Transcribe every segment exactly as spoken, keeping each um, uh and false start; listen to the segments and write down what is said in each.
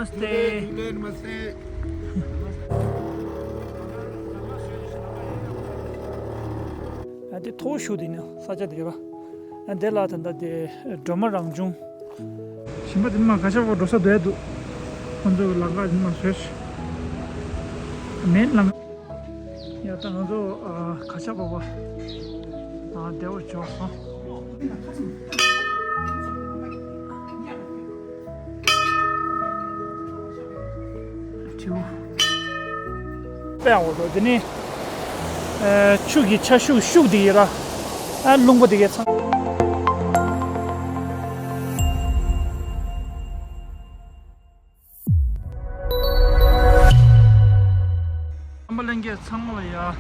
ནམ་སྟེ། ཨ་དེ་མཐོ་ཤོས་དེ་ནི་ས་ཆ་དེ་རེད་པ། ཨ་དེ་ལ་ད་ལྟ་དེ་སྒྲོལ་མ་རང་བྱུང་། ཞིང་པ་དེ་ནི་མ་ག་ཤ་བ་འགྲོ་ས་འདུག་ཡ་འདུག་ཁོང་ཚོ་ལམ་ཁ་དེ་ནི་མ་བཟོས་ཤིག་མེད་ལམ། ཡ་ད་ང་ཚོ་ཨ་ག་ཤ་བ་བ་ཨ་བདེ་བོ་འབྱོར་སོང་། དྲིའུ། དཔེ་ཡག་པོ་འདུག་དེ་ནི་ཨ་ཆུ་གི་ཆ་ཤུགས་ཤུགས་དེ་ཡིན་ར། ཨ་རླུང་པོ་དེ་གའི་ཚང་། རྣམ་པ་ལྷན་རྒྱས་ཚང་མ་ལ་ཡ། ཨ་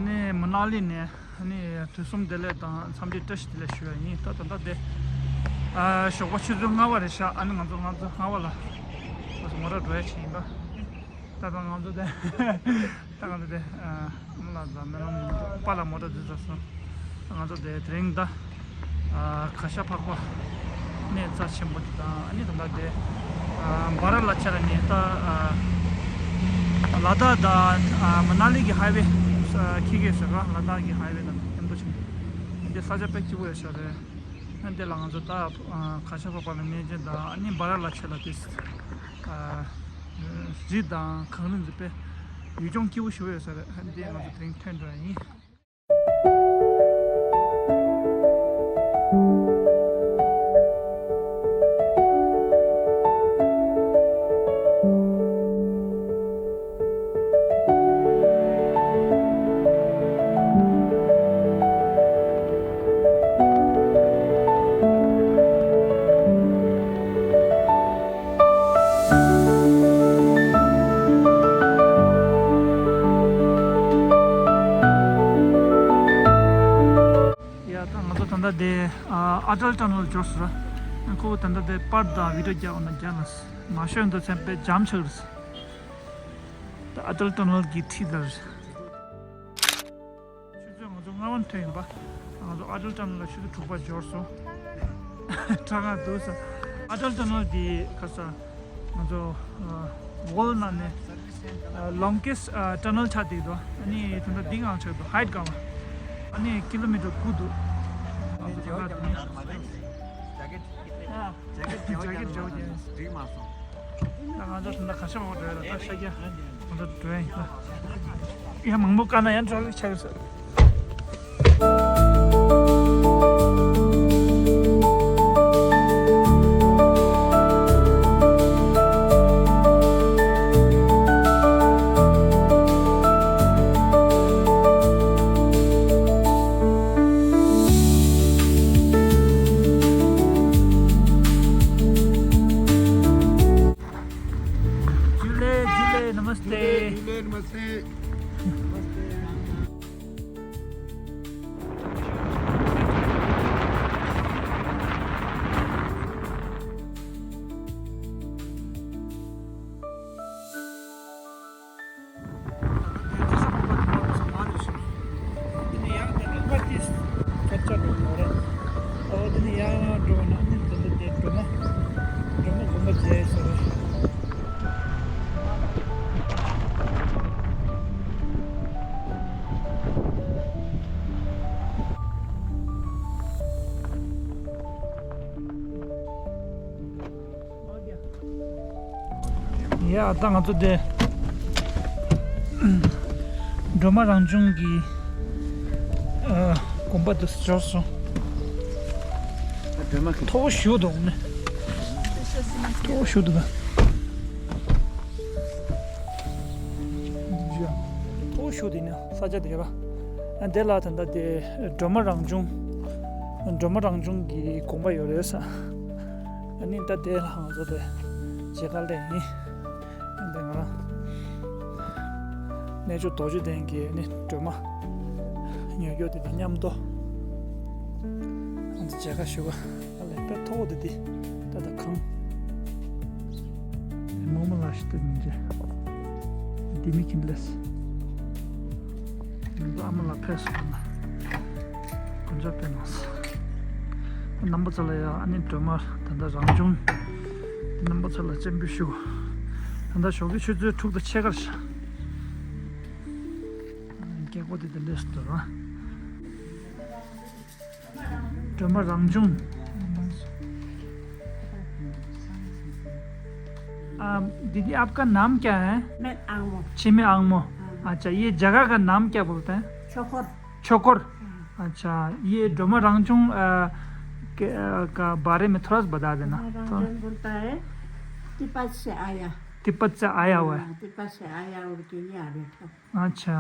ནི་མ་ན་ལི་ནས་ཨ་ནི་དུས་གསུམ་བདེ་ལེགས་དང་འཚམས་འདྲི་བཀྲ་ཤིས་བདེ་ལེགས་ཞུ་ཡ་ཡིན། ད་ད་ལྟ་དེ་ཨ་ཞོགས་པ་ཆུ་ཚོད་ལྔ་པ་རེད་ཤག་ཨ་ནི་ང་ཚོ་ང་ཚོ་ལྔ་པ་ལ་ང་ཚོ་མོ་ཊ་འགྲོ་ཡ་ཆེ་ཡིན་པ། ད་ད་ང་ཚོ་དེ་ད་ང་ཚོ་དེ་ཨ་ཨ་མ་ལགས་དང་སྨོན་ལམ་པ་ལ་མོ་ཊ་འཛུལ་ཚར་སོང་། ང་ཚོ་དེ་དེ་རིང་ད་ཨ་ག་ཤ་འཕགས་པ་གནས་རྩ་ཆེན་པོ་དེ་དང་ཨ་ནི་ད་ལྟ་དེ་ཨ་འབའ་ར་ལ་ཆ་ལ་ནས་ད་ཨ་ལ་དྭགས་དང་ཨ་མ་ན་ལི་གི་ཧའི་ཝེ་ཨ་འཁྱེར་གྱི་ཡོད་ཟེར་བ། ལ་དྭགས་ཀྱི་ཧའི་ཝེ་དང་མཉམ་དུ་ཕྱིན་འདུག་དེ་ས་ཆ་དཔེ་སྐྱིད་པོ་ཡོད་ཤག་རེད། ཨ་དེ་ལ་ང་ཚོ་ད་ཨ་ག་ཤ་འཕགས་པ་ལ་གནས་མཇལ་དང་ཨ་ནི་འབའ་ར་ལ་ཆ་ལ་དེ་ཨ་རི་དང་གངས་རི་འཛེགས་པའི་ཡུལ་ལྗོངས་སྐྱིད་པོ་ཞིག་ཡོད་ས་རེད། ཨ་དེ་ང་ཚོ་དེ་རིང་ཐོན་འགྲོ་ཡ་ཡིན། ཡ་ད་ང་ཚོ་ད་ལྟ་དེ་ཨ་ཨ་ཊལ་ཊ་ནལ་འབྱོར་སོང་ར། ཁོ་བོ་ད་ལྟ་དེ་པར་དང་བི་ཌིའོ་རྒྱག་འོ་ན་རྒྱག་ལ་མ་ཤོད་འདུག་ཚན་པས་འཇམ་ཆགས་རེད། ད་ཨ་ཊལ་ཊ་ནལ་གྱི་འཁྲིས་ལ་རེད། ཆུ་ཚོད་ང་ཚོ་ལྔ་པ་ཐོན་ཡིན་པ། ང་ཚོ་ཨ་ཊལ་ཊ་ནལ་ལ་ཆུ་ཚོད་དྲུག་པ་འབྱོར་སོང་། གྲང་ང་འདུག་ས། ཨ་ཊལ་ཊ་ནལ་འདི་ག་ས། ང་ཚོ་ཝོལ་ནང་ནས་ལོང་ཀེ་སི་ཊ་ནལ་ཆགས་བསྡད་འདུག་ཨ་ནི་ད་ལྟ་འདི་གང་ཆགས་འདུག་ཧའེ་ཊི་གང་ལ། ཨ་ནི་ཀི་ལོ་མི་ཊར་དགུ་འདུག་ང་ཚོ་ད་ལྟ་འདི་ནས། ཇེ་ཀེ་ཊི་ཇེ་ཀེ་ཊི་ཇོ་ཇེ་ཀེ་ཊི་ཇོ་ཇེ་འགྲིག་མ་སོང་། ད་ང་ཚོ་ད་ལྟ་ག་ཤ་འཕགས་པ་འགྲོ་ཡ་ལ་ད་ཤ་རྒྱག་ང་ཚོ་འགྲོ་ཡ་ཡིན་ད། ཡ་མང་པོ་བཀག་ན་ཡང་ཊ་ཕིག་ཆགས་ཀྱི་ས། ཇུ་ལེ་ཇུ་ལེ། ནམ་སྟེ། ཇུ་ལེ་ཇུ་ལེ། ནམ་སྟེ། ཡ་ད་ང་ཚོ་དེ་སྒྲོལ་མ་རང་བྱུང་གི་ཨ་དགོན་པ་དུ་འབྱོར་སོང་། སྒྲོལ་མ་མཐོ་པོ་ཞུ་འདུག་ནི། མཐོ་པོ་ཞུ་འདུག་ན། མཐོ་པོ་ཞུ་དེ་ནི་ས་ཆ་དེ་ར། ཨ་དེ་ལ་ད་ལྟ་དེ་སྒྲོལ་མ་རང་བྱུང་། སྒྲོལ་མ་རང་བྱུང་གི་དགོན་པ་ཡོད་རེད་ས། ཨ་ནི་ད་དེ་ལ་ང་ཚོ་དེ་མཇལ་ཁ་སླེབས་ཡིན། ཨ་དེ་ང་རང་གནས་མཆོག་རྡོ་རྗེ་གདན་གྱི་ཨ་ནི་སྒྲོལ་མ་ཉོ་རྒྱུ་དེ་དང་མཉམ་དུ་ང་ཚོ་མཇལ་ཁ་ཞུ་ག་ཨ་ལས་དཔེ་མཐོ་བོ་དེ་དེ་ད་ལྟ་གང་མོ་མོ་ལ་ཞིག་ཏུ་མི་མཇལ། དེ་མི་ཁྱིམ་ལས་ང་ཚོ་ཨ་མ་ལ་ཕེབས་སོང་ན། དཀོན་མཆོག་དཔེ་གནང་སོང་། རྣམ་པ་ཚོ་ལ་ཡང་ཨ་ནི་སྒྲོལ་མ་ད་ལྟ་རང་བྱུང་དེ་ རྣམ་པ་ཚོ་ལ་སྤྱན་འབུལ་ཞུ། ད་ལྟ་ཞོགས་ཀྱི་ཆུ་ཚོད་དྲུག་དང་ཕྱེད་ཀར་ཤག་རྒྱལ་སྒོ་དེ་དེ་འདྲས་སུ་འདུག་ར། སྒྲོལ་མ་རང་བྱུང་། आ, दीदी, आपका नाम क्या है? मैं आंगमो। छिमे आंगमो। हाँ। अच्छा, ये जगह का नाम क्या बोलते हैं? छोकोर। छोकोर। हाँ। अच्छा, ये ड्रोमा रांगचुंग, अ, के, अ, का बारे में थोड़ा सा बता देना। ड्रोमा तो रांगचुंग बोलता है, तिब्बत से आया। तिब्बत से आया हुआ है। हाँ, तिब्बत से आया, उड़ के ये आ बैठा। अच्छा।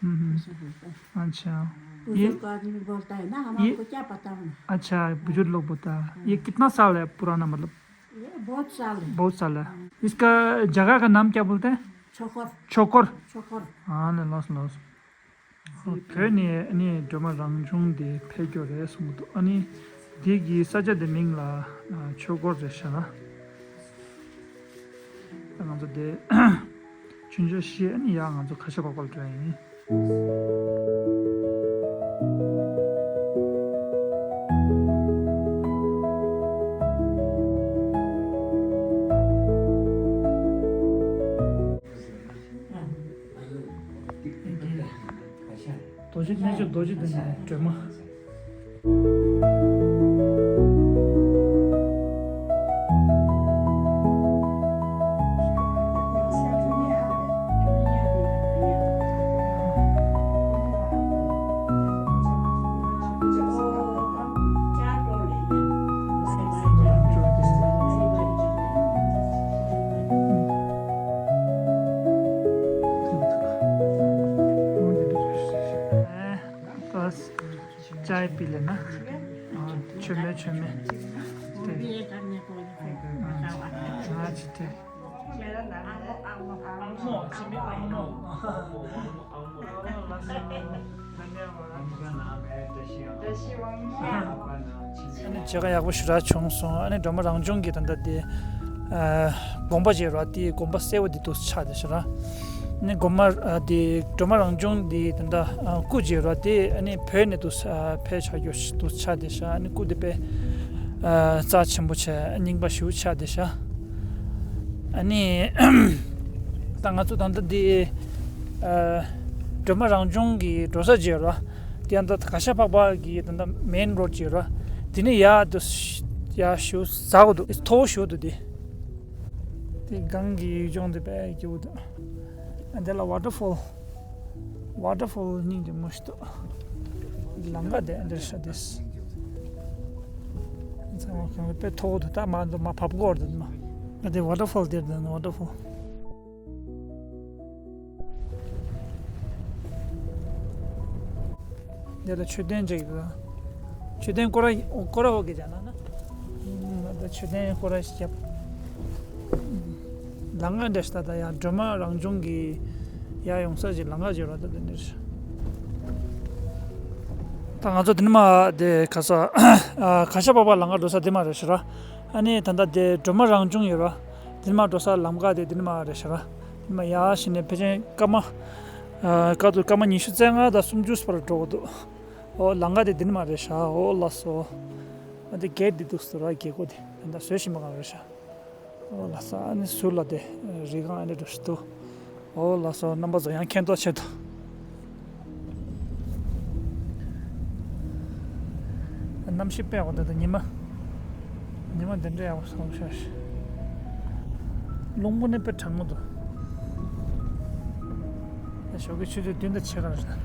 हम्म, हम्म। ऐसा बोलता है। अच्छा। ये बुजुर्ग आदमी बोलता है ना, हम ये आपको क्या पता होना। अच्छा, बुजुर्ग लोग बोलता है। हाँ। ये कितना साल है पुराना, मतलब? ये बहुत साल है। बहुत साल है। हाँ। इसका जगह का नाम क्या बोलते हैं? छोकोर। छोकोर। छोकोर। ཨ་ནི་ལགས་སོ་ལགས་སོ། བོད་ནས་ཨ་ནི་སྒྲོལ་མ་རང་བྱུང་དེ་ཕེབས་རྒྱུ་རེད་གསུངས་འདུག་ཨ་ནི་དེ་གི་ས་ཆ་དེ་མིང་ལ་ཨ་ཆོས་འཁོར་རེད་ཤག་ན། ད་ང་ཚོ་དེ་ཆུ་མཇལ་ཞིག་ཨ་ནི་ཡར་ང་ཚོ་ཁ་ཤ་པག་པ་ལ་འགྲོ་ཡ་ཡིན། རྡོ་རྗེ་རྣལ་འབྱོར་རྡོ་རྗེ་གདན་གྱི་སྒྲོལ་མ། बस चाय पी लेना। हाँ, छुमे छुमे। हाँ, ठीक। ཨ་ནི་མཇལ་ཁ་ཡག་པོ་ཞེ་དྲག་བྱུང་སོང་། ཨ་ནི་སྒྲོལ་མ་རང་བྱུང་གི་ད་ལྟ་དེ་ཨ་དགོན་པ་ཅིག་ར། དེ་དགོན་པ་གསལ་བོ་དེ་འདུག་ཆགས་བསྡད་ཤག་ར། ཨ་ནི་དགོན་པ་ཨ་དེ་སྒྲོལ་མ་རང་བྱུང་དེ་ད་ལྟ་ཨ་སྐུ་ཅིག་ར། དེ་ཨ་ནི་བོད་ནས་འདུག་ཨ་ཕེབས་ཆགས་རྒྱུ་ཞིག་འདུག་ཆགས་བསྡད་ཤག་ཨ་ནི་སྐུ་དེ་དཔེ་ཨ་རྩ་ཆེན་པོ་བྱས་རྙིང་པ་ཞེ་པོ་ཆགས་བསྡད་ཤག་ཨ་ནི་ད་ང་ཚོ་ད་ལྟ་འདི་ཨ་སྒྲོལ་མ་རང་བྱུང་གི་འགྲོ་ས་ཅིག་ཡོད་ར། དེ་ད་ལྟ་གར་ཞ་འཕགས་པ་གི་ད་ལྟ་མེན་རོ་ཌི་ཅིག་ཡོད་ར། དེ་ནས་ཡར་དུ་ཡར་ཞེ་པོ་ཟག་གི་འདུག་མཐོ་པོ་ཞེ་པོ་འདུག་དེ། དེ་སྒང་གི་ཡུལ་ལྗོངས་དེ་དཔེ་སྐྱིད་པོ་འདུག་ཨ་འདི་ལ་ཝ་ཊར་ཕོལ། ཝ་ཊར་ཕོལ་སྙིང་རྗེ་མོ་ཞིག་འདུག་ལམ་ཁ་དེ་འདིར་ཤར་ཏེ། ཚང་མ་ཁང་དཔེ་མཐོ་པོ་འདུག་ད་མ་འདུག་མ་བབས་སྐོར་འདུག་མ། ང་དེ་ཝ་ཊར་ཕོལ་དེར་འདུག་ཝ་ཊར་ཕོལ། འདི་ལ་མཆོད་རྟེན་ཅིག་ཡོད། མཆོད་རྟེན་སྐོར་ར་སྐོར་ར་འོག་གི་ཅག་ན་ན། ད་མཆོད་རྟེན་སྐོར་ར་ཞིག་བརྒྱབ། ལམ་ཁ་འདྲ་ཞིག་ད་ད་ཡང་སྒྲོལ་མ་རང་བྱུང་གི་ཡར་ཡོང་ས་ཞིག་ལམ་ཁ་ཅིག་ར་ད་དེ་འདྲ་ཞིག་ད་ང་ཚོ་དེ་ནས་མར་དེ་ག་ས་གར་ཞ་འཕགས་པ་ལམ་ཁ་འགྲོ་ས་དེ་མར་རེད་ཤག་ར། ཨ་ནི་ད་ལྟ་དེ་སྒྲོལ་མ་རང་བྱུང་ཡོད་ར། དེ་ནས་མར་འགྲོ་ས་ལམ་ཁ་དེ་དེ་ནས་མར་རེད་ཤག་ར། དེ་ནས་མར་ཡར་ཕྱིན་ནས་ཕལ་ཆེར་སྐར་མ་ཨ་སྐར་དུ་སྐར་མ་ཉི་ཤུ་རྩ་ལྔ་དང་སུམ་ཅུ་བར་འགྲོ་གི་འདུག་ཨོ་ལམ་ཁ་དེ་འདི་ནས་མར་རེད་ཤག་ཨོ་ལགས་སོ། ཨ་འདི་གེ་ཊི་འདི་འདུག་ཟེར་ར། རྒྱལ་སྒོ་དེ་ད་ལྟ་བཟོ་བཞིན་པ་གང་རེད་ཤག་ཨོ་ལགས་སོ། ཨ་ནི་ཟུར་ལ་དེ་རི་སྒང་ཨ་འདྲ་འདྲ་ཞིག་འདུག་ཨོ་ལགས་སོ། རྣམ་པ་ཚོ་ཡང་མཁྱེན་རྟོགས་ཆེད་དུ། གནམ་གཤིས་དཔེ་ཡག་པོ་འདུག་ད་ཉི་མ། ཉི་མ་འདི་འདྲ་ཡག་པོ་སོང་ཤག་རླུང་བུ་ནི་དཔེ་གྲང་མོ་འདུག་ཞོགས་ཀའི་ཆུ་ཚོད་བདུན་དང་ཕྱེད་ཀ་རེད།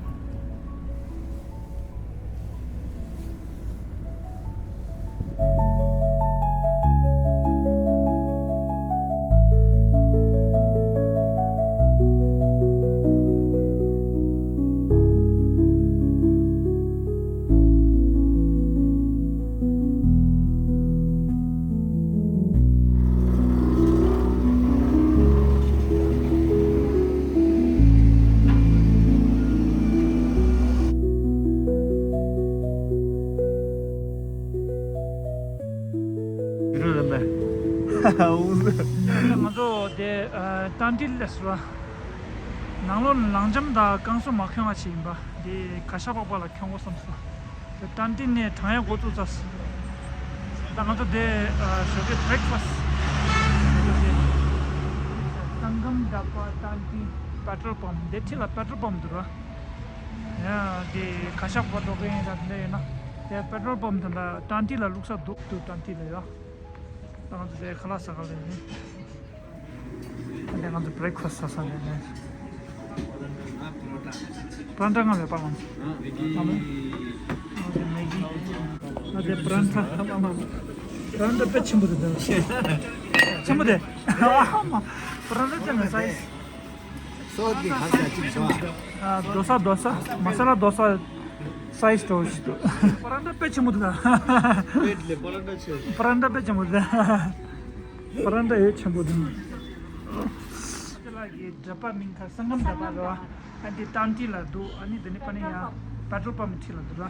ང་ཚོ་དེ་ཏན་ཏན་སླེབས་སོང་། ནང་ལོགས་ནང་འཇམ་དང་བསྐང་གསོ་མ་ཁྱོན་པ་ཞིག་ཡིན་པ། དེ་གར་ཞ་འཕགས་པ་ལ་ཁྱོན་དགོས་བསམ་སོང་། དེ་ཏན་ཏན་ནས་གྲང་ཡག་འགོ་བཙུགས་ཚར་སོང་། ད་ང་ཚོ་དེ་ཞོགས་ཀའི་བྷི་རེག་ཕ་སི་ ད་པ་ཏན་ཏི་པེ་ཊོལ་པམ་འདི་འཁྲིས་ལ་པེ་ཊོལ་པམ་འདུག་ར། ཡ་དེ་ཁ་ཤ་པ་འགྲོ་གི་ཡིན་ད་འདི་ཡིན་ན། དེ་པེ་ཊོལ་པམ་དེ་འདྲ་ཏན་ཏི་ལ་བླུགས་ས་འདུག་འདུག་ཏན་ཏི་ལ་ཡ། ད་ང་ཚོ་དེ་ཁ་ལག་ཟ་ག་ལ་ཡིན། ད་ང་ཚོ་བྷི་རེག་ཕ་སི་ཟ་ས་ནས་ནས། པ་རན་ཏ་ང་ལས་པ་ལང་། ང་ཚོ་མེ་གི། ང་ཚོ་པ་རན་ཏ། པ་རན་ཏ་དཔེ་ཆེན་པོ་དེ་འདྲ། ཆེན་པོ་དེ། ཨ་མ། པ་རན་ཏ་ཅན་ནི་སའི་ཛི། སོ་དེ་ཁ་ཤས་ཅིག་བྱུང་ཨ། ཨ་རྡོ་ས་རྡོ་ས། མ་ས་ལ་རྡོ་ས། སའི་ཛི་འདྲ་བོ་ཞིག་འདུག་པ་རན་ཏ་དཔེ་ཆེན་པོ་འདུག་ད། པེད་ལས་པ་རན་ཏ་ཆེ། པ་རན་ཏ་དཔེ་ཆེན་པོ་འདུག་པ་རན་ཏ་ཡོད་ཆེན་པོ་འདུག་ཁ་ལག་གི་འདྲ་པར་མིང་ཁ་སང་གམ་འདྲ་པར་རེད་བ། ཨ་འདི་ཏན་ཏི་ལ་འདུག་ཨ་ནི་འདི་ནི་པ་ནི་ཡ་པེ་ཊོལ་པམ་འཁྲིས་ལ་འདུག་ར།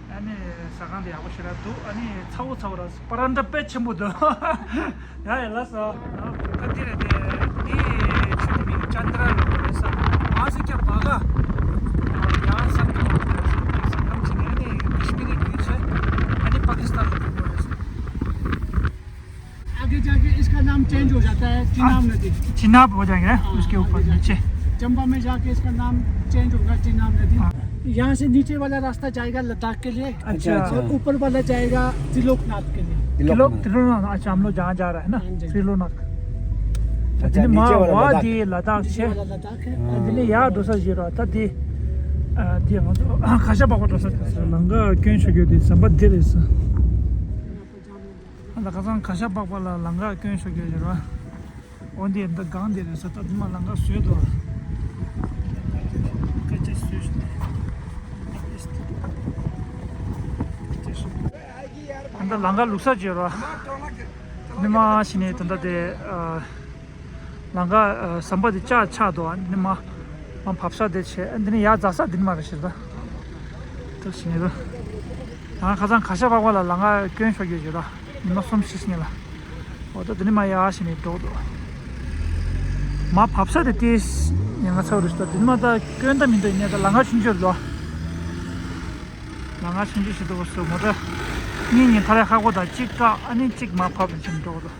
ཨ་ནི་ཟ་ཁང་དེ་ཡག་པོ་ཞེ་དྲག་འདུག་ཨ་ནི་ཚ་བོ་ཚ་བོ་ར་པ་རན་ཏ་དཔེ་ཆེན་པོ་འདུག་ཡ་ཡ་ལགས་སོ། ད་འདི་རེད་དེ། འདི་ཆུ་དེ་མིང་ཅན་དྲ་ལ་འགྲོ་རེད་ས། ང་ཚོ་ཀྱང་བ་ག་ཡ་སང་གམ་སང་གམ་ཅིག་ནས་ཨ་ནི་ཀཤ་མིར་ལ་བརྒྱུད་བྱས། ཨ་ནི་པ་ཀི་སི་ཐན་ལ་འགྲོ་རེད་ས། आगे जाके इसका नाम चेंज हो जाता है, चिनाब नदी। चिनाब हो जाएंगे ना, हाँ, उसके ऊपर आगे जाके। नीचे। चंबा में जाके इसका नाम चेंज होगा, चिनाब नदी। हाँ। यहाँ से नीचे वाला रास्ता जाएगा लद्दाख के लिए। अच्छा। अच्छा। और ऊपर वाला जाएगा त्रिलोकनाथ के लिए। त्रिलोक त्रिलोकनाथ। त्रिलोकनाथ, अच्छा, हम लोग जहाँ जा रहे हैं ना, हाँ जी। त्रिलोकनाथ। अच्छा, नीचे वाला लद्दाख। नीचे वाला लद्दाख है। हाँ। ཁ་ཤ་པགས་པ་འགྲོ་ས། ལང་ཀ་སྐྱོན་ཤོར་རྒྱུ་དེ་ཟམ་པ་འདི་རེད་ས། ཨ་ད་ཁ་སང་ཁ་ཤ་པགས་པ་ལ་ལང་ཀ་སྐྱོན་ཤོར་རྒྱུ་ཡོད་ར། འོ་འདི་འདི་སྒང་འདི་རེད་ས། ད་འདི་མ་ལང་ཀ་བཟོས་འདུག་ཀ་ཅེ་བཟོས་ཤིག་ཨ་ད་ལང་ཀ་ལུག་ས་བརྗོད་ར། འདི་མ་ཤི་ནས་ད་ད་དེ། ལང་ཀ་ཟམ་པ་དེ་ལྕགས་ཆག་འདུག་ཨ་འདི་མ་མ་བབས་ས་དེ་བྱས། ཨ་འདི་ནི་ཡར་འཛེག་ས་འདི་ནི་མ་རེད་ཤི་ད། ད་ཤི་ནས་ད། ང་ཁ་སང་ཁ་ཤ་པགས་པ་ལ་ལང་ཀ་སྐྱོན་ཤོར་རྒྱུ་ཞིག་ར། ཉི་མ་གསུམ་ཤི་སྔོན་ལ། འོ་ད་དེ་ནི་མ་ཡར་ཤི་ནས་འགྲོ་འདུག་མ་བབས་ས་དེ་ཏིས་ཉེན་ཁ་ཚ་བོ་རེད་ཤི་ད། དེ་ནི་མ་ད་སྐྱོན་ད་མི་འདུག་ཡིན་ནའི་ད་ལང་ཀ་ཆུང་ཆུང་རེད་འདུག་ལང་ཀ་ཆུང་ཆུང་ཞིག་འདུག་པ་སོ་མོ་ད། གཉིས་གཉིས་ཐ་རེ་ཧ་གོ་ད་གཅིག་བཀག་ཨ་ནི་གཅིག་མ་བབས་ནས་ཕྱིན་འགྲོ་འདུག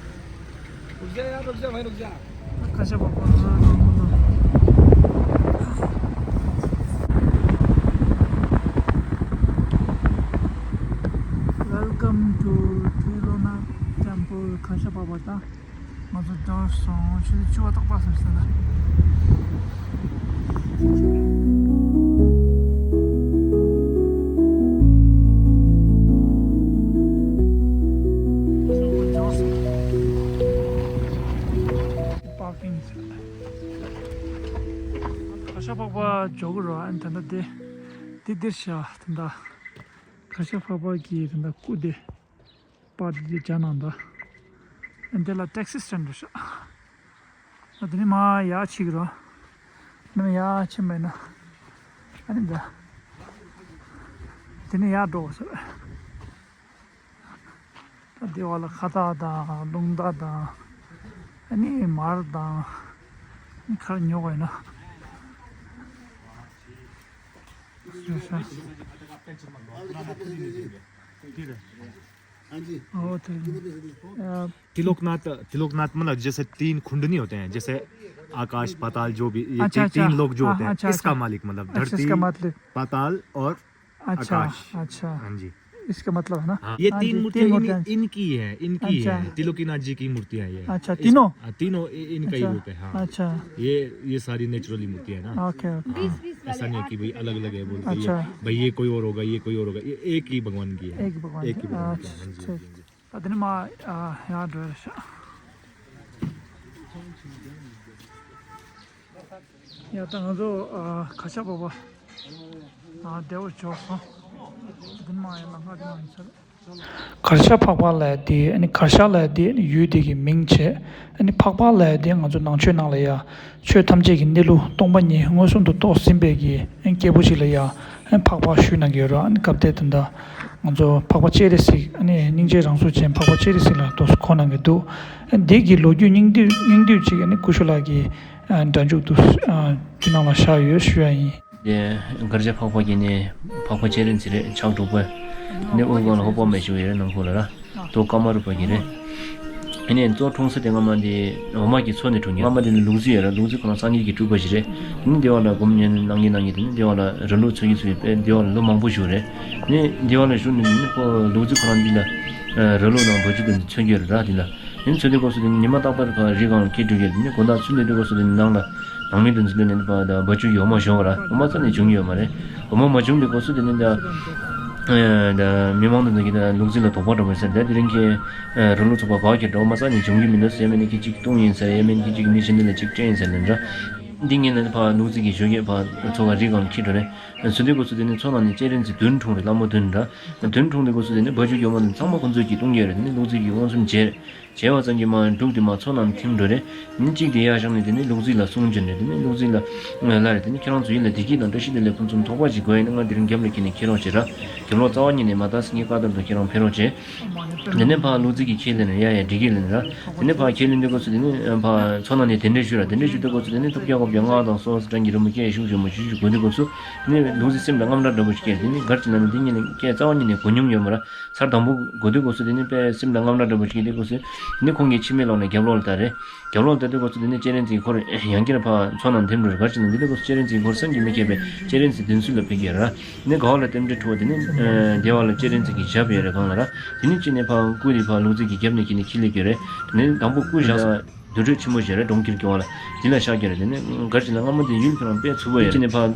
रुक जा यार, रुक जा भाई, रुक जा। ཁ་ཤ་པགས་པ་ཚོ་འགྲོ་གི་འདུག Welcome to Triloknath Temple. ཁ་ཤ་པགས་པ་ད་ང་ཚོ་འགྲོ་སོང་། ཕྱི་ལ་ཆུ་བ་ཏག་ཏག་སོང་ཟེར་ན། Parking. ཁ་ཤ་པགས་པ་འགྲོ་གི་རེད། ཨ་ནི་ད་ལྟ་དེ་དེ་འདིར་བཞག་ད་ལྟ་ཁ་ཤ་པགས་པ་གི་ད་ལྟ་སྐུ་དེ་པར་དེ་དེ་བྱ་གནང་ད། ཨ་ནི་དེ་ལ་ཊེག་སི་སི་ཊེན་ཌི་འདུག་ཤག་ཨ་དེ་ནས་མར་ཡར་ཕྱིན་གི་རེད། ཨ་ནི་ཡར་ཕྱིན་པ་ཡིན་ན། ཨ་ནི་འདི། དེ་ནས་ཡར་འགྲོ་དགོས་ཟེར། ད་འདི་བ་ལ་ཁ་བཏགས་དང་རླུང་རྟ་དང་། ཨ་ནི་མར་དང་། ཨ་ནི་ཁར་ཉོ་དགོས་ཡིན་ན། हाँ जी। ཨོ་དེ། ཨ། त्रिलोकनाथ, त्रिलोकनाथ मतलब जैसे तीन कुंड नहीं होते हैं, जैसे आकाश, पाताल, जो भी, ये अच्छा, ती-, अच्छा। तीन लोक जो हाँ, होते हैं, अच्छा, इसका अच्छा। मालिक मतलब अच्छा, धरती, इसका मतलब। पाताल और अच्छा, आकाश। अच्छा। हाँ जी। इसका मतलब है ना? हाँ, ये हाँ तीन जी, मूर्तियाँ तीन इन-, मूर्तियाँ। इनकी है, इनकी अच्छा। है, त्रिलोकीनाथ जी की मूर्तियाँ ये। अच्छा, इस-, तीनों? हाँ, तीनों इ-, इनका ही अच्छा, रूप है, हाँ। अच्छा। ये, ये सारी नेचुरली मूर्तियाँ है ना? Okay, okay. हाँ, ऐसा नहीं है कि भाई अलग-अलग है बोल के ये, अच्छा। भाई ये कोई और होगा, ये कोई और होगा, ये एक ही भगवान की है। एक भगवान एक ही की, भगवान की है, अच्छा, हाँ जी, अच्छा। हाँ जी। ད་དེ་ནས་མར་ཡར་འགྲོ་ཡ་ཤག་ཡ་ད་ང་ཚོ་ཨ་ཁ་ཤ་པགས་པ་ཨ་བདེ་པོ་འབྱོར་སོང་། ད་དེ་ནས་མར་ཡར་ལམ་ཁ་དེ་མར་ཡིན་ཚར། གར་ཞ་འཕགས་པ་ལབ་ཡ་དེ་ཨ་ནི་གར་ཞ་ལབ་ཡ་དེ་ཨ་ནི་ཡུལ་དེ་གི་མིང་བྱས། ཨ་ནི་འཕགས་པ་ལབ་ཡ་དེ་ང་ཚོ་ནང་ཆོས་ནང་ལ་ཡ་ཆོས་ཐམས་ཅད་ཀྱི་གནས་ལུགས་སྟོང་པ་ཉིད་མངོན་སུམ་དུ་རྟོགས་ཟིན་པའི་གི་ཨ་ནི་སྐྱེས་བུ་ཞིག་ལ་ཡ་ཨ་ནི་འཕགས་པ་ཞུས་གནང་གི་ཡོད་རེད། ཨ་ནི་སྐབས་དེ་དེ་འདྲ་ང་ཚོ་འཕགས་པ་སྤྱན་རས་གཟིགས་ཨ་ནི་སྙིང་རྗེ་རང་གཟུགས་ཅན་འཕགས་པ་སྤྱན་རས་གཟིགས་ལ་ཏོག་ཙམ་གོ་གནང་གི་འདུག་ཨ་ནི་དེ་གི་ལོ་རྒྱུས་སྙིང་བསྡུས་སྙིང་བསྡུས་ཅིག་ཨ་ནི་སྐུ་ཞབས་ལགས་ཀྱིས་ཨ་ནི་སྒྲ་འཇུག་ཏུ་ཨ་ནི་ནང་ལ་བཞག་ཡོད་ཞུ་ཡ་ཡིན། དེ་གར་ཞ་འཕགས་པ་གི་ནི་འཕགས་པ་སྤྱན་རས་གཟིགས་རེད། ཕྱག་དྲུག་པ་ནི་དབུ་སྒང་ལ་ཧོ་པོ་མེ་བཞུགས་ཡོད་རེད། ནང་ཁུལ་ལ་ར་ཏོ་ཀ་མ་རུ་པ་གི་རེད། དེ་ནས་མཚོ་འཁྲུངས་ས་དེ་སྔ་མ་དེ་འོ་མ་གི་མཚོ་ནས་འཁྲུངས་མཁན། སྔ་མ་དེ་ནི་ལུག་རྫི་ཡོད་ར། ལུག་རྫི་ཁོ་རང་སངས་རྒྱས་ཀྱི་སྤྲུལ་པ་ཞིག་རེད། དེ་ནི་འདི་བ་ལ་སྒོམ་ཉན་གནང་གིན་གནང་གིན་དེ་ནི་འདི་བ་ལ་ར་ལུག་འཚོལ་གྱིན་འཚོལ་གྱིན་དཔེ་འདི་བ་ལ་ལོ་མང་པོ་བཞུགས་རེད། ནི་འདི་བ་ལ་བཞུགས་ནས་ནི་ཁོ་ལུག་རྫི་ཁོ་རང་འདི་ལ་ར་ལུག་དང་བ་ཕྱུགས་དེ་ཚོ་འཚོལ་གྱི་ཡོད་རེད་ར། དེ་ལ་ནི་འཚོལ་དུས་སྐབས་སུ་དེ་ནི་ཉི་མ་རྟག་པར་ཁོ་རི་སྒང་ལ་འཁྱེར་འགྲོ་གི་རེད། དེ་ནི་དགོང་དག་ཚུར་སླེབས་དུས་སྐབས་སུ་དེ་ནི་ནང་ལ་ནང་མི་དེ་ཚོ་སླེབས་ནས་ནི་ཕ་ད་བ་ཕྱུགས་ཀྱི་འོ་མ་ཞོན་པ་ར། འོ་མ་རྩ་ནས་བྱུང་གི་ཡོད་མ་རེད། འོ་མ་མ་བྱུང་དུས་སྐབས་སུ་དེ་ནི་ད་ཨ་ད་མི་མང་དེ་ཚོ་གིས་ད་ལུག་རྫི་ལ་དོགས་པ་འདྲ་པོ་ཟེར། ད་དེ་རིང་ཁྱེད་ར་ལུག་འཚོལ་བར་བ་གྱུར་འགྲོ། འོ་མ་རྩ་ནས་བྱུང་གི་མི་འདུག་ཟེར། ཡང་མིན་ན་ཁྱེད་ཅིག་བཏུང་ཡིན་ཟེར། ཡང་མིན་ན་ཁྱེད་ཅིག་མི་གཞན་དེ་ལ་ཅིག་སྤྲད་ཡིན་ཟེར་ནས་འདྲ། འདི་ངས་ནི་ཕ་ལུག་རྫི་གིས་ཞོགས་ཀས་ཕ་མཚོ་ཁ་རི་སྒང་ལ་འཁྱེར་འགྲོ་རེད། ཚུར་འདུག་སྐབས་སུ་དེ་ནི་མཚོ་ནང་ནས་སྤྱན་རས་གཟིགས་བདུན་འཁྲུངས་རེད། ལྷ་མོ་བདུན་འདྲ། བདུན་འཁྲུངས་དུས་སྐབས་སུ་དེ་ནི་བ་ཕྱུགས་ཀྱི་འོ་མ་དེ་ཚང་མ་ཁོ་ཚོས་ཀྱིས་བཏུང་གི་ཡོད་རེད། དེ་ནི་ལུག་རྫི་གིས་མངོན་སུམ་མཇལ། བྱས་པ་ཙམ་གྱིས་མར་འབྲུག་དེ་མར་མཚོ་ནང་ཐིམ་འགྲོ་རེད། ནི་གཅིག་དེ་ཡར་བཞེངས་ནས་དེ་ནི་ལུག་རྫི་ལ་གསུང་བྱོན་རེད། དེ་ནི་ལུག་རྫི་ལ་ལ་རེད། དེ་ནི་ཁྱེད་རང་ཚོ་ཡིད་ལ་བདེ་སྐྱིད་དང་བཀྲ་ཤིས་བདེ་ལེགས་ཕུན་སུམ་ཚོགས་པ་ཞིག་དགོས་ཡིན་ན་ང་དེ་རིང་རྒྱབ་ལ་འཁྱེར་ནས་ཁྱེར་རོགས་བྱེད་ར། རྒྱབ་ལོགས་རྩ་བ་ཉིད་ནས་མ་བཏང་ཟེར། ངས་བཀའ་ལྟར་དུ་ཁྱེད་རང་ཕེབས་རོགས་བྱེད། དེ་ནས་ཕར་ལུག་རྫི་གིས་ཁས་ལེན་ནས་ཡ་ཡ་འགྲིག་གི་ལབ་ནས་ར། དེ་ནས་ཕར་ཁས་ལེན་དུས་སྐབས་སུ་དེ་ནི་ཕར་མཚོ་ནང་ནས་གདན་འདྲེན་ཞུས་ར། གདན་འདྲེན་ཞུ་དུས་སྐབས་སུ་དེ་ནི་ཐུབ་རྒྱལ་ཁབ་ཀྱི་སྔགས་དང་སོགས་སུ་བགྲང་གི་རི་མོ་སྐད་ཤུགས་ཆེན་པོ་ཞུ་ཞུ་དགོས་དུས་སྐབས་སུ་དེ་ནི་ལུག་རྫི་སེམས་ལ་དངངས་སྐྲག་འདྲ་པོ་ཞིག་སྐྱེས། དེ་ནི་ག་རེ་བྱེད་ན་ནི་འདི་ཉིད་ནས་སྐད་རྩ་བ་ཉིད་ནས་གོ་མྱོང་ཡོད་མ་ར། ཚར་དང་པོ་གོ་དུས་སྐབས་སུ་དེ་ནི་དཔེ་སེམས་ལ་དངངས་སྐྲག་འདྲ་པོ་ཞིག་སྐྱེས་དུས་སྐབས་སུ་དེ་ནི་ཁོང་གིས་ཕྱི་མིག་ལོག་ནས་རྒྱབ་ལོགས་ལ་ལྟ་རེད། རྒྱབ་ལོགས་ལ་ལྟ་དུས་སྐབས་སུ་དེ་ནི་སྤྱན་རས་གཟིགས་ཁོ་རང་ཡང་བསྐྱར་ཕར་མཚོ་ནང་ཐིམ་འགྲོ་རེད། ག་རེ་བྱེད་ན་འདི་དུས་སྐབས་སུ་སྤྱན་རས་གཟིགས་ཁོ་རང་བསམ་གྱིས་མི་ཁྱབ་པའི་སྤྱན་རས་གཟིགས་བདུན་ཚོགས་ལ་ཕེབས་ཀྱི་ཡོད་ར། དེ་ནས་ག་བ་ལ་རྟེན་འབྲེལ་འཁྲུལ་བ་དེ་ནི་ཨ་སྡེ་བ་ལ་སྤྱན་རས་གཟིགས་ཀྱི་ཞབས་ཡོད་རེད་སྒང་ལ་ར། དེ་ནས་ཅི་ནས་ཕར་སྐུ་དེ་ཕར་ལུག་རྫི་གི་རྒྱབ་ནས་ཁྱེར་ནས་ཁྱེར་སླེབས་ཀྱི་ཡོད་རེད། དེ་ནས་དང་པོ་སྐུ་བཞག་ས་དུར་ཁྲོད་ཆེན་མོ་ཞིག་རེད། གྲོང་ཁྱེར་གྱི་བ་ལ་འདི་ལ་བཞག་ཀྱི་རེད། དེ་ནས་ག་རེ་བྱེད་ན་སྔ་མོ་དེ་ཡུལ་ཁོ་རང་དཔེ་འཚུབ་པོ་ཡོད། ཅི་ནས་ཕར་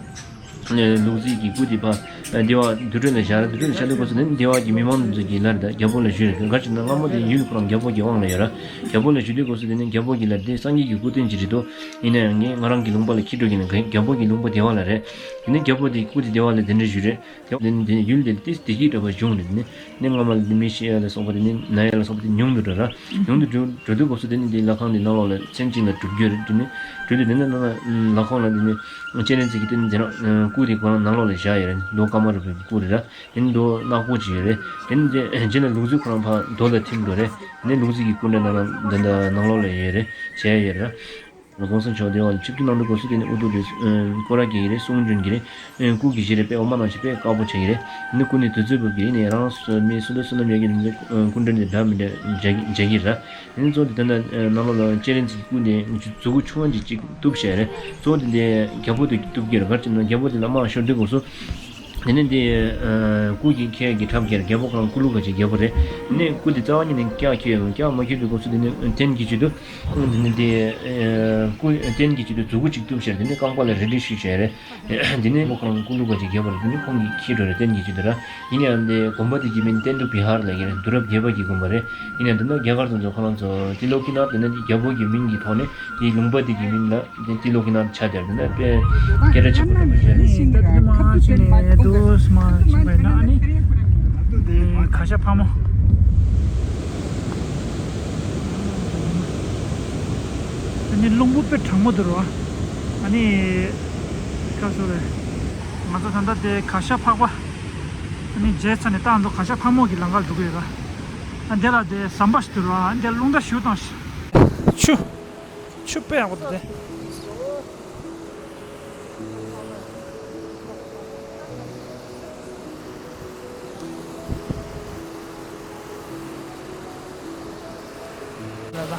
ལུག་རྫི་གི་སྐུ་དེ་ཕར་སྡེ་བ་དུར་ཁྲོད་ལ་བཞག་ར། དུར་ཁྲོད་ལ་བཞག་དུས་སྐབས་སུ་དེ་ནས་སྡེ་བ་གི་མི་མང་དེ་ཚོ་གིས་ལབ་རེད། ད་རྒྱལ་པོ་ལ་ཞུས་རེད། ག་རེ་བྱེད་ན་སྔ་མོ་དེ་ཡུལ་ཁོ་རང་རྒྱལ་པོ་གི་དབང་ལ་ཡོད་ར། རྒྱལ་པོ་ལ་ཞུ་དུས་སྐབས་སུ་དེ་ནས་རྒྱལ་པོ་གིས་ལབ་རེད། དེ་སངས་རྒྱས་ཀྱི་སྐུ་རྟེན་ཅིག་རེད་འདུག་ཡིན་ན་ཡང་ངས་ང་རང་གི་ལུང་པ་ལ་འཁྱེར་འགྲོ་གི་ཡིན་ན། རྒྱལ་པོ་གི་ལུང་པ་སྡེ་བ་ལ་རེད། དེ་ནས་རྒྱལ་པོ་དེ་སྐུ་དེ་སྡེ་བ་ལ་གདན་འདྲེན་ཞུས་རེད། དེ་ནས་དེ་ཡུལ་དེ་ལ་ཏོག་ཙམ་བདེ་སྐྱིད་འདྲ་པོ་བྱུང་ནས་དེ་ནས་ནི་སྔ་མ་ལ་མི་ཤི་ཡ་ལ་སོགས་པ་དེ་ནི་ན་ཡ་ལ་སོགས་པ་དེ་ཉུང་དུ་འགྲོ་ར། ཉུང་དུ་འགྲོ་འགྲོ་དུས་སྐབས་སུ་དེ་ནི་དེ་ལྷ་ཁང་དེ་ནང་ལོགས་ལ་མཚན་གཅིག་ལ་གྲུབ་རྒྱུ་རེད། དེ་ནི་གྲུབ་དུས་དེ་ནི་ནང་ལ་ལྷ་ཁང་ལ་དེ་ནི་སྤྱན་རས་གཟིགས་ཀྱི་དེ་ནི་དེ་རང་སྐུ་དེ་ཁོ་རང་ནང་ལོགས་ལ་བཞག་ཡོད་རེད། མདོ་ཀ་མ་རུ་པའི་སྐུ་རེད་ར། དེ་ནི་མདོ་ནག་པོ་ཅིག་ཡོད་རེད། དེ་ནི་དེ་རྗེས་ལ་ལུག་རྫི་ཁོ་རང་ཕར་རྡོ་ལ་ཐིམ་འགྲོ་རེད། དེ་ནི་ལུག་རྫི་གི་སྐུ་འདྲ་ནང་ལ་འདི་འདྲ་ནང་ལོགས་ལ་ཡོད་རེད། བྱས་ཡོད་རེད་ར། གོང་ས་མཆོག་སྡེ་བ་ལ་ཆིབས་བསྒྱུར་གནང་དུས་སྐབས་སུ་དེ་ནི་དབུ་ཐོག་དེ་སྐོར་ར་རྒྱག་གི་རེད། གསུང་འབྱོན་གྱི་རེད། སྐུ་གི་ཞལ་རས་དཔེ་འོ་མ་ནང་བཞིན་དཔེ་དཀར་པོ་བྱེད་ཀྱི་རེད། དེ་ནི་སྐུ་ནི་དུས་ཚོད་འབབ་ཀྱི་རེད། ནས་རང་སོ་མི་སུ་འདྲ་སུ་འདྲ་མེད་ཀྱི་ནི་སྐུ་འདྲ་ནི་འདྲ་མི་འདྲ་མཇལ་མཇལ་གྱི་ར། དེ་ནི་གཙོ་བོ་དེ་ད་ལྟ་ནང་ལོགས་ལ་སྤྱན་རས་གཟིགས་སྐུ་དེ་མཛུ་གུ་ཆུང་བ་ཅིག་ཅིག་གཏུབ་བྱས་རེད། གཙོ་བོ་དེ་དེ་རྒྱལ་པོ་དེ་གཏུབ་ཀྱི་རེད། ག་རེ་བྱས་ན་རྒྱལ་པོ་དེ་ལ་དམག་ཤོར་དུས་སྐབས་སུ། དེ་ནས་འདི་སྐུ་གི་ཁྱེད་ཀྱི་འཁྲབ་ཀྱི་རྒྱལ་པོ་ཁོ་རང་སྐུ་ལུག་ག་ཅིག་རྒྱལ་པོ་རེད། དེ་ནས་སྐུ་དེ་རྩ་བ་ཉིད་ནས་སྐྱག་ཁྱེར་ཡོང་། སྐྱག་མ་ཁྱེར་དུས་སྐབས་སུ་དེ་ནས་རྟེན་གྱི་ཆེད་དུ་དེ་ནས་འདི་སྐུ་རྟེན་གྱི་ཆེད་དུ་མཛུ་གུ་གཅིག་གཏུབ་བྱས། དེ་ནས་རྐང་པ་ལ་རལ་གྲི་གཞུས་བྱས་རེད། དེ་ནས་རྒྱལ་པོ་ཁོ་རང་སྐུ་ལུག་ག་ཅིག་རྒྱལ་པོ་རེད། དེ་ནས་ཁོང་གིས་ཁྱེར་འགྲོ་རེད། རྟེན་གྱི་ཆེད་དུ་ར། ཡིན་ཡང་འདི་དགོན་པ་དེ་གི་མིང་གཏན་དུ་བི་ཧར་ལབ་ཀྱི་རེད། དུས་རབས་བརྒྱད་པ་གི་དགོན་པ་རེད། ཡིན་ཡང་འདི་ན་རྒྱ་གར་དེ་ཚོ་ཁོ་རང་ཚོ་ཏི་ལོ་ཀི་ནཱཐ་དེ་ནས་རྒྱལ་པོ་གི་མིང་གི་ཐོག་ནས་དེ་ལུང་པ་དེ་གི་མིང་ལ་དེ་ཏི་ལོ་ཀི་ནཱཐ་ཆགས་བསྡད་རེད། དེ་ན་དཔེ་སྐད་གྲགས་ཆེན་པོ་འདྲ་པོ་ཞིག་རེད། ད་དེ་མ་ཕྱིན་ནས་དུས་མ་ཕྱིན་པ་ཡིན་ན་ཨ་ནི་དེ་གར་ཞ་ཕག་མོ། ཨ་ནི་རླུང་བུ་དཔེ་གྲང་མོ་འདུག་ར། ཨ་ནི་ག་རེ་ཟེར་རེད། ང་ཚོ་ད་ལྟ་དེ་གར་ཞ་ཕག་པ་ཨ་ནི་མཇལ་ཚར་ནས་ད་ང་ཚོ་གར་ཞ་ཕག་མོ་གི་ལམ་ཁར་འགྲོ་གི་ཡོད་ར། ཨ་འདི་ལ་དེ་ཟམ་པ་ཞིག་འདུག་ར། ཨ་འདི་རླུང་རྟ་ཞིག་བཏང་ཞིག་ཆུ། ཆུ་དཔེ་ཡག་པོ་འདུག་སྟེ། ལ་ལ།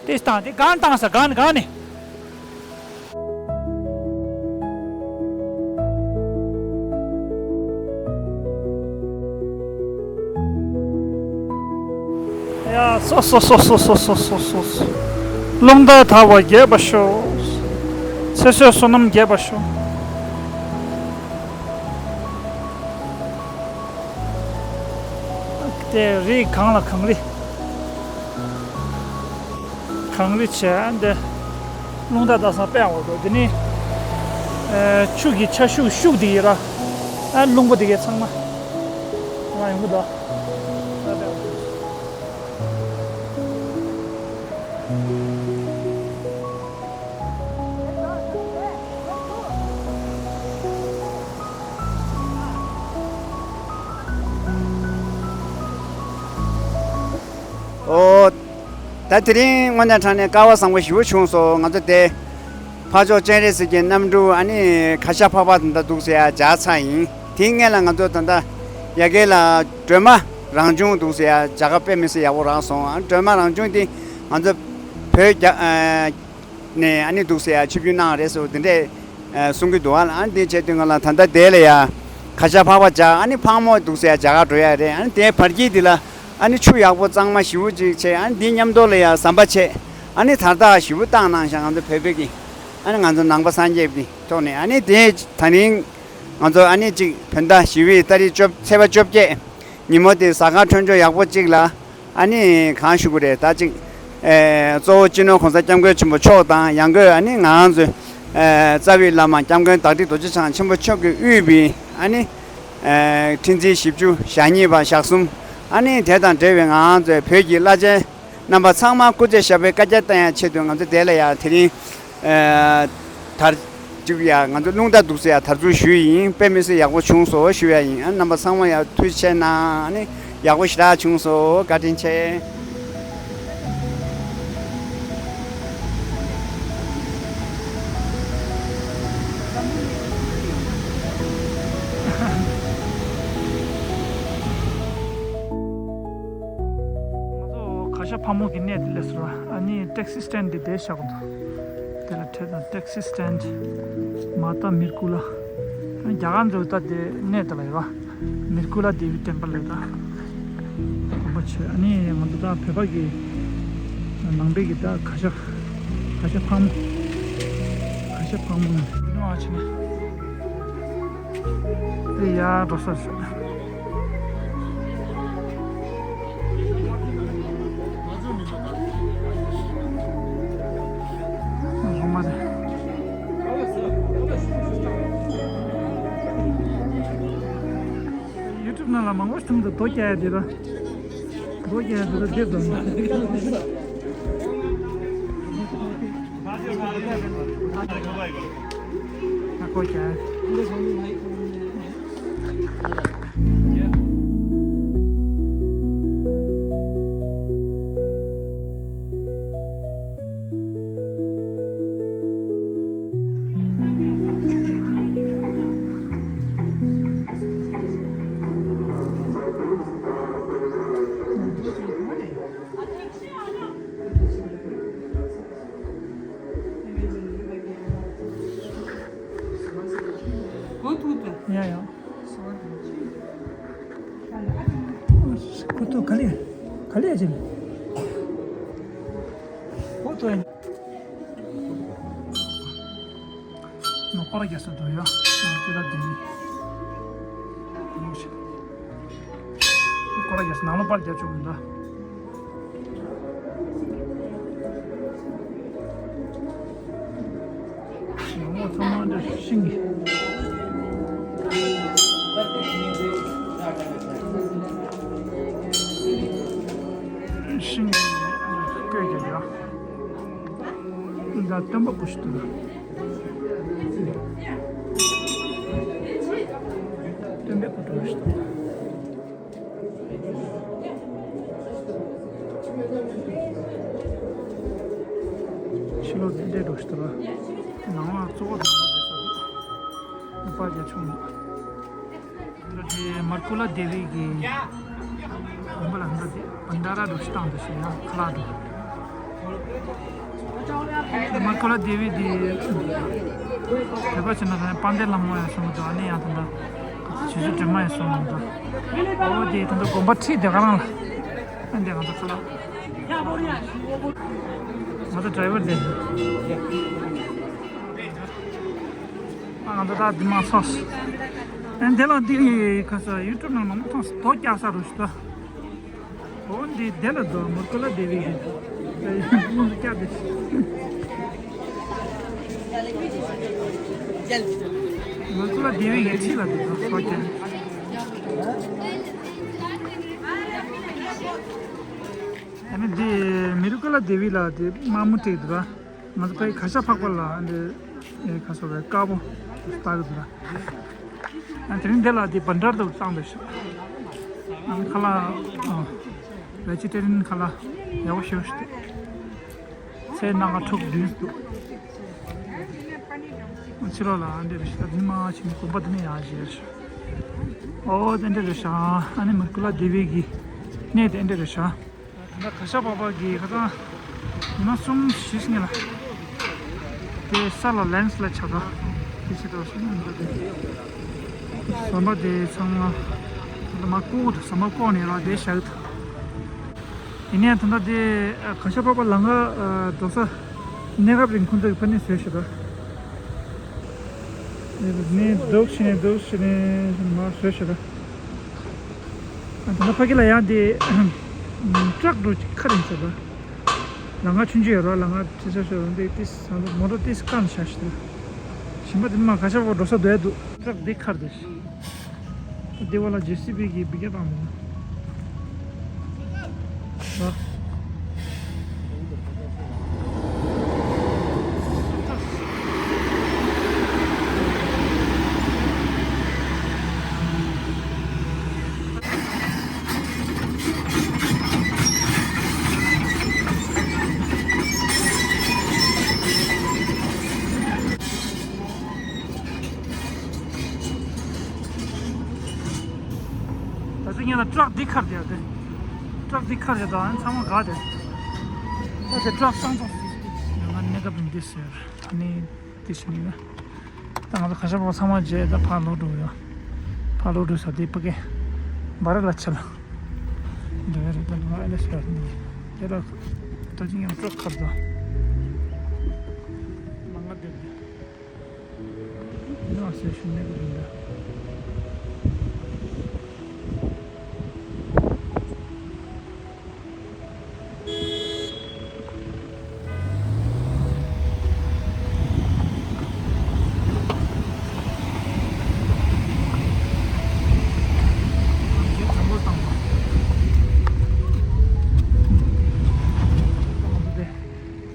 དེ་བཏང་དེ་གང་བཏང་ས་གང་ནས་གང་ནས། ཡ་སོ་སོ། རླུང་རྟ་དར་བ་རྒྱས་པར་ཤོག་ཚེ་བསོད་བསོད་ནམས་རྒྱས་པར་ཤོག་དེ་རི་གངས་ལ་གངས་རི། གངས་རི་བྱས་འདི། རླུང་རྟ་ལྟ་ས་དཔེ་ཡག་པོ་འདུག་འདི་ནི་ཨ་ཆུ་གི་ཆ་ཤུགས་ཤུགས་འདི་ཡིན་ར། ཨ་རླུང་བུ་འདི་གའི་ཚང་མ་ང་ཡོང་གི་འདུག་ཨོ། ད་དེ་རིང་དངོས་གནས་དྲང་གནས་སྐལ་བ་བཟང་པོ་ཞེ་པོ་བྱུང་སོང་། ང་ཚོ་དེ་འཕགས་མཆོག་སྤྱན་རས་གཟིགས་ཀྱི་རྣམ་སྤྲུལ་ཨ་ནི་གར་ཞ་ཕག་པ་དེ་འདྲ་འདུག་ཟེར་ཡ་མཇལ་ཚར་ཡིན། དེའི་སྔོན་ལ་ང་ཚོ་ད་ལྟ་ཡ་གི་ལ་སྒྲོལ་མ་ རང་བྱུང་འདུག་ཟེར་ཡ་རྒྱ་གར་དཔེ་མི་སྲིད་ཡག་པོ་རག་སོང་། ཨ་སྒྲོལ་མ་རང་བྱུང་དེ་ང་ཚོ་བོད་རྒྱ་ཨ་ནས་ཨ་ནི་འདུག་ཟེར་ཡ་ཆིབས་བསྒྱུར་གནང་རེད་ཟེར་དེ་འདྲས་ཨ་གསུང་གི་འདུག་ཨ་ཨ་ནི་དེ་བྱས་དུས་ང་ལ་ད་ལྟ་དེ་ལ་ཡ་ཁ་ཤ་ཕག་པ་རྒྱག་ཨ་ནི་ཕག་མོ་འདུག་ཟེར་ཡ་རྒྱ་གར་འགྲོ་ཡ་རེད། ཨ་ནི་དེའི་བར་དཀྱིལ་དེ་ལ་ཨ་ནི་ཆུ་ཡག་པོ་གཙང་མ་ཞེ་པོ་ཅིག་བྱས། ཨ་ནི་དེ་མཉམ་དུ་ལ་ཡ་ཟམ་པ་བྱས། ཨ་ནི་དར་ཐག་ཞེ་པོ་བཏང་གནང་ཤག་ང་ཚོ་བོད་པའི་གི་ཨ་ནི་ང་ཚོ་ནང་པ་སངས་རྒྱས་པའི་ཐོག་ནས། ཨ་ནི་དེ་ད་རིང་ང་ཚོ་ཨ་ནི་གཅིག་བོད་ཟླ་བཞི་པའི་ཏ་རིག་བཅོ་ཚེས་པ་བཅོ་བརྒྱད་ཉིན་མོ་དེ་གཟའ་སྐར་འཕྲོད་སྦྱོར་ཡག་པོ་གཅིག་ལ་ཨ་ནི་གང་ཞུ་གི་རེད། ད་གཅིག་ཨེ་གཙོ་བོ་སྤྱི་ནོར་གོང་ས་སྐྱབས་མགོན་ཆེན་པོ་མཆོག་དང་ཡང་སྒོས་ཨ་ནི་ང་རང་ཚོའི་ཨེ་རྩ་བའི་བླ་མ་སྐྱབས་མགོན་བདག་ཁྲི་རྡོ་རྗེ་འཆང་ཆེན་པོ་མཆོག་གིས་དབུས་པའི་ཨ་ནི་ཨེ་ཁྲི་འཛིན་བཞི་བཅུ་ཞེ་གཉིས་པ་ཞག་གསུམ། ཨ་ནི་དེ་དང་འབྲེལ་བའི་ང་རང་ཚོའི་བོད་ཀྱི་བླ་ཆེན་རྣམ་པ་ཚང་མ་སྐུ་ཚེ་ཞབས་པད་བསྐལ་བརྒྱར་བརྟན་ཡ་ཆེད་དུ་ང་ཚོ་དེ་ལ་ཡ་དེ་རིང་ཨ་དར་ཅིག་ཡ་ང་ཚོ་རླུང་རྟ་འདུག་སེ་ཡ་དར་འཛུགས་ཞུས་ཡིན། དཔེ་མི་སྲིད་ཡག་པོ་བྱུང་སོང་ཞུ་ཡ་ཡིན། ཨ་རྣམ་པ་ཚང་མ་ཡ་ཐུགས་རྗེ་ཆེ་གནང་། ཨ་ནི་ཡག་པོ་ཞེ་དྲག་བྱུང་སོང་། བཀའ་དྲིན་ཆེ། ང་ཚོ་ཁ་ཤ་ཕག་མོ་གི་གནས་དེ་སླེབས་སོང་། ཨ་ནི་ཊེག་སི་སི་ཊེན་ཌི་དེ་འདིར་བཞག་གི་འདུག་དེ་ལ་འཕྲེད་དང་ཊེག་སི་སི་ཊེན་ཌི། མ་ཏཱ་མིར་ཀུ་ལ། རྒྱ་གར་ཚོ་ད་དེ་གནས་དེ་ལ་ཡོད་པ། མིར་ཀུ་ལ་དེ་བི་ཊེམ་པལ་ལ་ད། དགོངས་པ་ཆེ། ཨ་ནི་ང་ཚོ་ད་བོད་པ་གི་ནང་པའི་གི་ད་ཁ་ཤ། ཁ་ཤ་ཕག་མོ། ཁ་ཤ་ཕག་མོ་ནི་ཨ་ཆེ་ནི། དེ་ཡར་འགྲོ་ས་ཞིག་ཡུ་ཊུབ་ནང་ལ་མང་པོ་ཞིག་ཐུག་འདུག་རྡོ་རྒྱག་ཡ་དེ་དང་། རྡོ་རྒྱག་ཡ་དེ་དང་དེབ་དང་། ཨ་ཁོ་རྒྱག་ཡ། ཡ་ཡ། ཁོ་ཐོ་ག་ལེ། ག་ལེ་ཅིག་ཁོ་ཐོ་ཡ། ནོ་སྐོར་རྒྱག་ས་འདུག་ཡ། ནོ་ཅི་ལ་དེ་ནི། སྐོར་རྒྱག་ས་ནང་ལོགས་པར་རྒྱག་ཆོག་མི་འདུག་ཡང་མོ་ཚང་མ་འདི་ཤིང་གི། ཤིང་གི་བརྐོས་ཀྱི་ཡོད། འདི་སྟོན་པ་སྐུ་ཞིག་འདུག་སྟོན་པའི་སྐུ་འདྲ་ཞིག་འདུག་ཕྱི་ལོགས་དེ་འདྲའི་འདྲ་ཞིག་འདུག་ནང་ལ་གཙོ་བོ་དང་པོ་བསྡད་ས་འདུག་ནུས་པ་རྒྱ་ཆུང་འདུག་འདི་མར་ཀུ་ལ་དེ་བི་གི་དགོན་པ་ལ་འདི་བན་ཌ་ར་འདྲ་ཞིག་བཏང་འདུག་ཞེས་ཡང་ཁ་ལག་འདུག་མར་ཀུ་ལ་དེ་བི་འདི་བོད་པ་བྱས་ན་དཔལ་ལྡན་ལྷ་མོ་ཡང་གསུང་གི་འདུག་ཨ་ནི་ཡང་ད་ལྟ་རྗེ་བཙུན་སྒྲོལ་མ་ཡང་གསུང་གི་འདུག་འོ་དེ་ད་ལྟ་དགོན་པ་ཁྲིད་དེ་ག་རང་ལ་ཨ་འདི་ང་ཚོ་ཁ་ལག་ང་ཚོ་ཌ་རའི་ཝར་དེ་ཨ་ང་ཚོ་ད་འདི་མ་ཚོགས་ཨ་འདི་ལ་འདི་ཁ་ས་ཡུ་ཊུབ་ནང་མང་པོ་མཐོང་སོང་། རྡོ་བཀྱག་ས་རུ་ཞིག་ད། འོ་འདི་དེ་ལ་འདུག་མར་ཀུ་ལ་དེ་བི་གི་དངོས་སུ་བཀྱག་དེ། མར་ཀུ་ལ་དེ་བི་གི་ཁྲི་ལ་འདུག་ད་བཀྱག་ཨ་ནི་འདི་མར་ཀུ་ལ་དེ་བི་ལ་དེ་དམར་མོ་སྤྲས་འདུག་ད། ང་ཚོ་ཕའི་ཁ་ཤ་ཕག་པ་ལ་འདི་ཁ་ཤ་བའི་དཀར་པོ་ལྟ་གི་འདུག་ཨ་དེ་རིང་འདི་ལ་འདི་བན་ཌ་ར་དུ་བཏང་འདུག་ཤག་ཨ་ཁ་ལག་ཨ་ཝེ་ཇི་ཊེ་རི་ཡན་ཁ་ལག་ཡག་པོ་ཞེ་པོ་ཞིག་འདུག་ཚལ་སྣ་ཁ་དྲུག་བདུན་འདུག་ཕྱི་ལོགས་ལ་འདི་རེད་ཤག་མི་མང་ཕྱིན་ནས་དགོན་པ་འདི་ནས་ཡར་བཞེངས་ཤག་ཨོ་དེ་འདྲ་རེད་ཤག་ཨ་ནི་མར་ཀུ་ལ་དེ་བི་གི་ གནས་དེ་འདྲ་རེད་ཤག་ད་ལྟ་གར་ཞ་པགས་པ་གི་ཁ་སང་ཉི་མ་གསུམ་བཞི་ཞིག་ལ་དེ་ས་ལ་ལན་སི་ལའེཌ་ཆགས་འདུག་དེ་བྱེད་དུ་སོང་ནས་འདུག་དེ་ཟམ་པ་དེ་ཚང་མ་ད་ལྟ་མར་བཀོག་འདུག་ཟམ་པ་བཀོག་ནས་ར་དེ་བཞག་འདུག་ཡིན་ནའི་ད་ལྟ་དེ་གར་ཞ་པགས་པ་ལམ་ཁ་འགྲོ་ས་གནས་སྐབས་རིང་ཁོང་ཚོ་གི་ཕ་ནས་བཟོས་ཤག་ད་ནས་འདུག་བྱས་ནས་འདུག་བྱས་ནས་མར་བཟོས་ཤག་ད། ད་ལྟ་ཕ་གི་ལ་ཡང་དེ་ཊག་འགྲོ་ཁ་རིང་ཟེར་བ། ལམ་ཁ་ཆུང་ཆུང་ཡོད་ར། ལམ་ཁ་ཆེ་ཆེ་ཤོས་ར་འདི་ཏིས་ང་ཚོ་མོ་ཊ་ཏིས་བཀག་ནས་བཞག་ཤི་ཏེ། ཞིམ་པ་དེ་མ་གར་ཞ་པགས་པ་འགྲོ་ས་འདོད་འདུག་ཊག་འདི་ཁར་དེ་ཤི། འདི་བ་ལ་ཇེ་སི་བི་གི་འབུད་རྒྱག་བཏང་འདུག་ན། ར། ད་ཚོད་ངས་ལ་ཊག་འདི་ཁར་བསྡད་དེ། ཊག་འདི་ཁར་བསྡད་དང་ཚང་མ་དགའ་དེ། ད་དེ་ཊག་སང་ཚོགས་ང་གནས་སྐབས་འདི་ཟེར་ཨ་ནི་འདི་ཟེར་ནི་ན། ད་ང་ཚོ་གར་ཞ་པགས་པ་ཚང་མ་བརྗེས་ད་ཕར་ལོག་འགྲོ་ཡོད། ཕར་ལོག་འགྲོ་ས་དེ་ཕ་གི་སྦ་ར་ལ་ཆ་ལ། འདི་བས་རེད་ད་ང་ཨ་ནི་ཟེར་ནི། དེ་ལ་ད་ཅི་ཡང་ཊག་ཁར་ད། མ་ང་འདི་རེད། ཡང་ཟེར་ཞུ་ནས་གི་རེད་ད།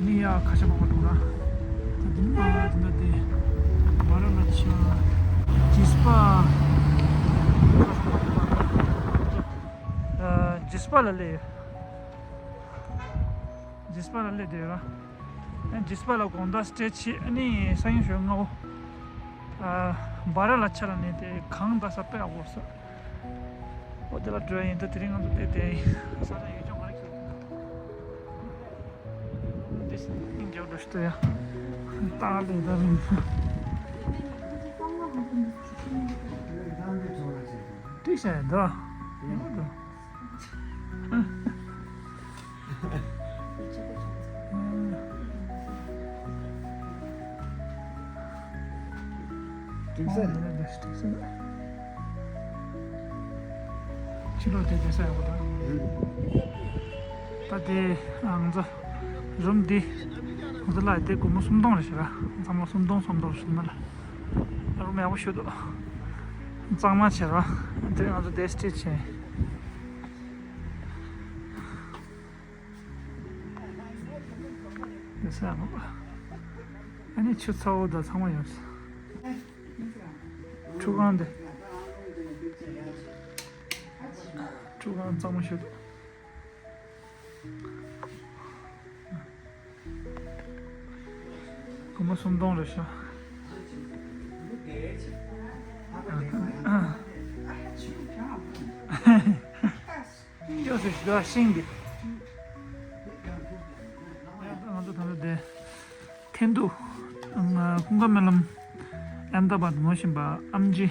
ནི་ཡ་གར་ཞ་པགས་པ་འགྲོ་ར། ད་དེ་ནི་མ་དེ་འདྲ་དེ་མ་ར་ལ་ཆ་ཇིས་པ། ཨ་ཇིས་པ་ལ་སླེབས་ཡོད། ཇིས་པ་ལ་སླེབས་བསྡད་ཡོད་ར། ཨ་ཇིས་པ་ལ་དགོང་དག་སི་ཊེ་ཇི་བྱས་ཨ་ནི་སང་ཉིན་ཞོགས་སྔ་པོ། ཨ་སྦ་ར་ལ་ཆ་ལ་ནས་དེ་གངས་འདྲ་ས་དཔེ་ཡག་པོ་ས། ཨོ་དེ་ལ་འགྲོ་ཡ་ཡིན། ད་དེ་རིང་ང་ཚོ་དེ་དེ་ས་ཆ་ཡུལ་ལྗོངས་མ་རེད་ཟེར། དེ་སྙིང་རྗེ་པོ་འགྲོ་ཤི་ཏོ་ཡ། ཏག་ལེ་ད་རིང་། དེ་བྱས་ཡ་འདུག་ཡ་མ་འདུག་ཏིང་ས་རེད། ཕྱི་ལོགས་དེ་བསྡད་ས་ཡག་པོ་འདུག་ད་དེ་ང་ཚོ་རུམ་འདི་ང་ཚོ་ལ་དེ་སྒོར་མོ་སུམ་སྟོང་རེད་ཤག་ར། ཚང་མ་སུམ་སྟོང་སུམ་སྟོང་ཞུ་མ་ལ། རུམ་ཡག་པོ་ཞིག་འདུག་གཙང་མ་བྱས་ར། དེ་ང་ཚོ་དེ་སི་ཊེ་ཇི་བྱས། དེ་ས་ཡག་པོ། ཨ་ནི་ཆུ་ཚ་པོ་དང་ཚང་མ་ཡོད། ཁྲུས་ཁང་དེ། ཁྲུས་ཁང་གཙང་མ་ཞིག་འདུག་སྒོར་མོ་སུམ་སྟོང་རེད་ཤག་ཡོད་ཟེར་ཞིག་འདུག་ཤིང་འདི། ང་ཚོ་ད་ལྟ་དེ། འཐེན་ཐུག་ཁུངས་སྐར་སྨོན་ལམ་ཨེམ་ད་བཱད་ངོ་བཞིན་པ་ཨམ་ཆི།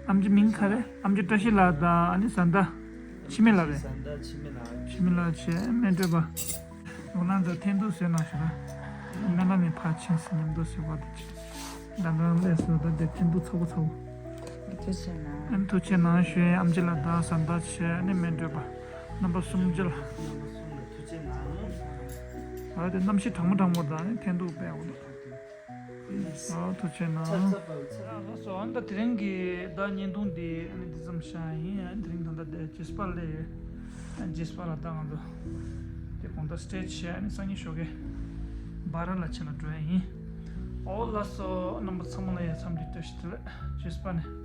ཨམ་ཆི་མིང་ག་རེ། ཨམ་ཆི་བཀྲ་ཤིས་ལགས་དང་ཨ་ནི་བཟའ་ཟླ་འཆི་མེད་ལགས་རེད། བཟའ་ཟླ་འཆི་མེད་ལགས། འཆི་མེད་ལགས་བྱས་སྨན་སྤྲོད་པ། འོ་ན་ད་འཐེན་ཐུག་བཟོས་གནང་ཞུ་ན། སྨོན་ལམ་ནས་ཕར་ཕྱིན་སོང་མཉམ་དུ་བཟོས་པ་དང་ཅི། ད་ལོ་ལས་སུ་ད་དེ་འཐེན་ཐུག་ཚ་པོ་ཚ་པོ། ཐུགས་རྗེ་གནང་། ཨ་ནི་ཐུགས་རྗེ་གནང་ཞུ་ཡས། ཨམ་ཆི་ལགས་དང་བཟའ་ཟླ་བྱས་ཨ་ནི་སྨན་སྤྲོད་པ་རྣམ་པ་གསུམ་ཅིག་ལ། རྣམ་པ་གསུམ་ལ་ཐུགས་རྗེ་གནང་། ཨ་དེ་གནམ་གཤིས་གྲང་མོ་གྲང་མོ་དང་ཨ་ནི་འཐེན་ཐུག་དཔེ་ཡག་པོ་འདུག་ཨ་ཐུགས་རྗེ་གནང་། ལགས་སོ། ཨ་ནི་ད་དེ་རིང་གི་ད་བརྙན་ཐུང་འདི་ཨ་ནི་འདི་ཙམ་བཞག་ཡིན། ཨ་ནི་དེ་རིང་ད་ལྟ་དེ་ཇིས་པ་ལ་ཡོད། ཨ་ཇིས་པ་ལ་ད་ང་ཚོ་དེ་དགོང་དག་སི་ཊེ་ཇི་བྱས་ཨ་ནི་སང་ཉིན་ཞོགས་ཀས་སྦ་ར་ལ་ཆ་ལ་འགྲོ་ཡ་ཡིན། ཨོ་ལགས་སོ། རྣམ་པ་ཚང་མ་ལ་ཡ་འཚམས་འདྲི་བཀྲ་ཤིས་བདེ་ལེགས། ཇིས་པ་ནས།